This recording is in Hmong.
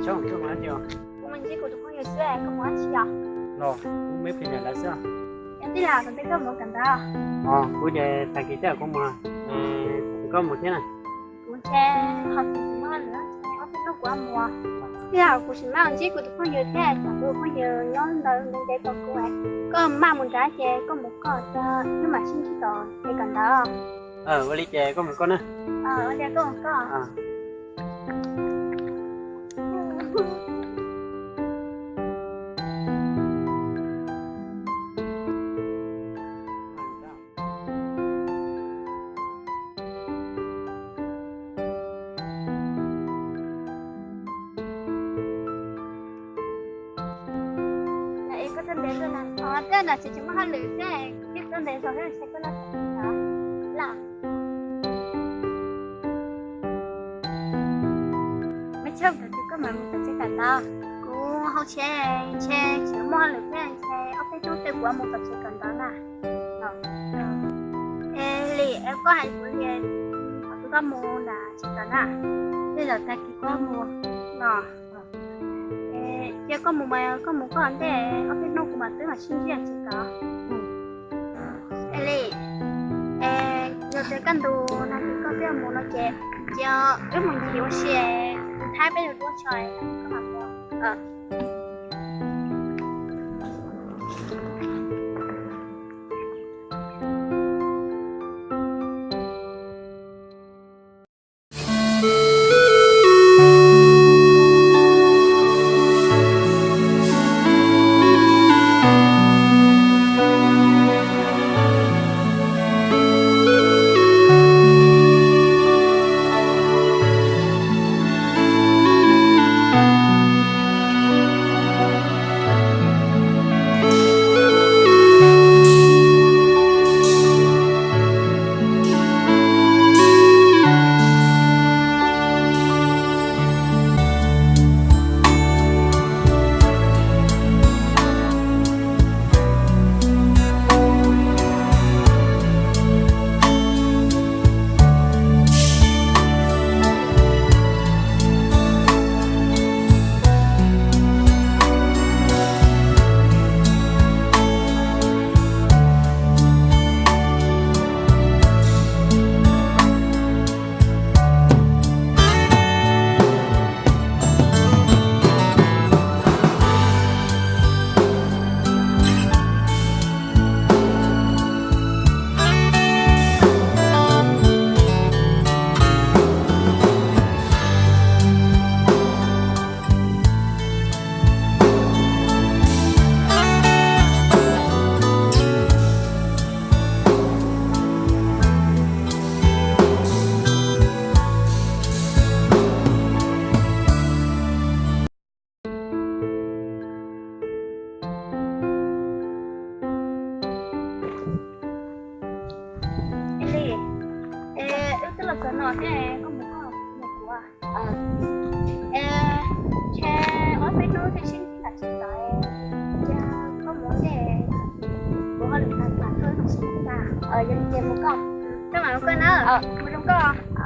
Kuv mus ntsib kuv tus phooj ywg xwb, koj mus dab tsi os? Los kuv me phem niam lawv xwb. Yog tij laug, kuv ntiab koj mus kawm ntawv. Kuv ces tag kis thiab kuv mus, koj mus thiab na. Kuv ces ho tsis muaj lwm, ob peb hnub kuv mus. Tij laug, kuv sim mas ntsib kuv tus phooj ywg thiab, tsam kuv tus phooj ywg nyob ntawd ntev ntev tos kuv. Koj maj mus nrad ces koj mus koj, wb mam sib ntsib tom tsev kawm ntawv. Ua li ces koj mus koj na. Ua li koj mus koj. Koj tuaj ntev, koj na tsis tsis muaj hauj lwm xwb, kuv thiaj tuaj ntev zog thiab, ntshe koj laj lam. Me Txhawj, koj mam mus tom tsev kawm ntawv. Kuv hauv tsev ntshe tsis muaj hauj lwm thiab, ntshe ob peb hnub twg kuv mus tom tsev kawm ntawv na. Es Lis, es koj hais kuv li, thaum twg koj mus nram tsev kawm na? Tej zaum tag kis kuv mus no. Cia koj mus mas koj mus koj ntej, ob peb hnub kuv mam twb mam sib ntsib tsis tau. Es Lis, es yog tias kaj ntug no ces koj twb mus no ces cia wb mus ncig ua si, kuv thaij peb yug duab tso, koj mam mus. Lis, es wb twb los txog no thiab, koj mus koj, kuv mus kuv. Es ntshe ob peb hnub thiaj sib ntsib nram tsev kawm, cia koj mus ntej, kuv ho lwm tas tas koj mam sib ntsib. Yog li ces mus koj, koj mam mus koj na, mus zoo koj.